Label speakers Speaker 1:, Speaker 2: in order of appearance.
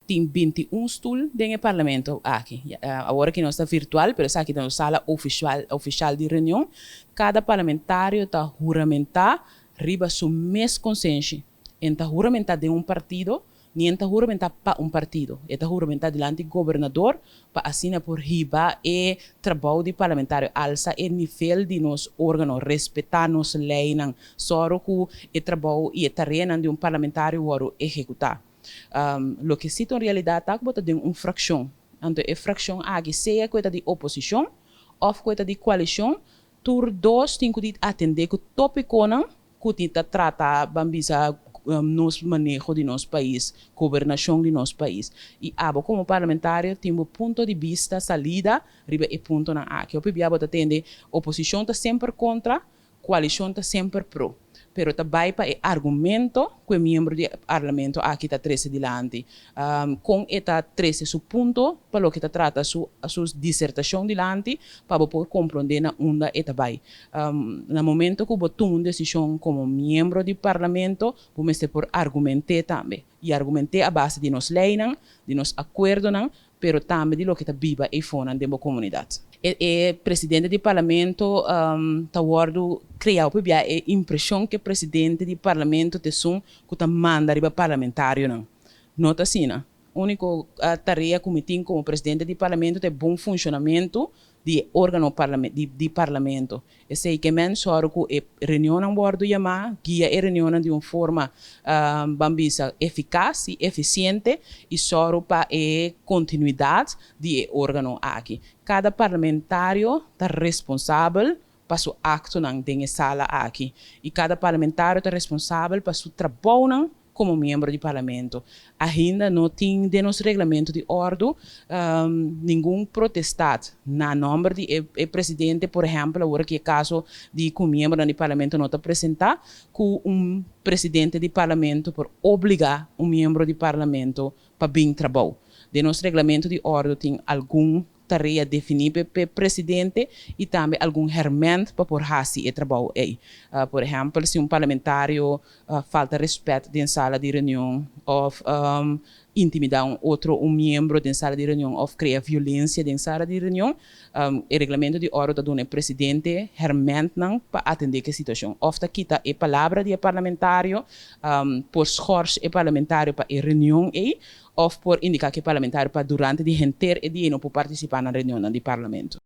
Speaker 1: Tin 21 stul den parlamento aki. Awor ku nos ta virtual, pero esaki ta sala ofisial, ofisial di reunion. Kada parlamentario ta huramentá riba su mes konsenshi. E n' ta huramentá den un partido, ni e n' ta huramentá pa un partido. E ta huramentá dilanti gobernador pa asina por hiba e trabou di parlamentario, alsa e nivel di nos órgano, respetá nos leinan, sòru ku e trabou i e tarea di un parlamentario wòrdu ehekutá. Loke si en realidat ta ku tin un frakshon. Anto, e frakshon aki, sea ku ta di oposishon òf ku ta di koalishon, tur dos tin ku atendé ku tópikonan ku ta trata, ban bisa, nos maneho di nos pais, gobernashon di nos pais. I abo komo parlamentario tin un punto di bista salida riba e puntonan aki. O PBA bo ta tende oposishon ta semper kontra, koalishon ta semper pro. Pero ta bai pa e argumento ku e miembro di parlamento aki ta trese dilanti. Kon e ta trese su punto pa loke ta trata su disertashon dilanti pa por komprondé na unda e ta bai. Na momento ku bo tuma un desishon komo miembro di parlamento, bo mester por argumentá tambe. I argumentá a base di nos leinan, di nos akuerdonan, pero tambe di loke ta biba eifonan den komunidat. E presidente di parlamento ta wòrdu krea e impreshon ku e presidente di parlamento ta esun ku ta manda riba parlamentarionan. No ta asina. Úniko tarea ku mi tin komo presidente di parlamento ta bon funshonamentu di órgano di parlamento. Esei ke men sòru ku e reunionnan wòrdu yamá, guia e reunionnan di un forma ban bisa efikas i efisiente i sòru pa e kontinuidat di e órgano aki. Kada parlamentario ta responsabel pa su aktonan den sala aki. I kada parlamentario ta responsabel pa su trabou komo miembro di parlamento. Ainda no tin den nos reglamento di òrdu ningun potestat na nòmber di e presidente, por ehèmpel, awor ku e kaso di ku miembro di parlamento no ta presentá, ku un presidente di parlamento por obligá un miembro di parlamento pa bin trabou. Den nos reglamento di òrdu tin algun tarea definí pa e presidente i tambe algun hèrmènt pa por hasi e trabou ei. Por ehèmpel, si un parlamentario falta rèspèt den sala di reunion òf intimidá un otro un miembro den sala di reunion òf krea violensia den sala di reunion, e reglamento di òrdu ta duna e presidente hèrmèntnan pa atendé e situashon. Òf ta kita e palabra di parlamentario, por schors e parlamentario pa e reunion ei, òf por indiká ku e parlamentario pa durante di henter e dia no por partisipá na reunion di parlamento.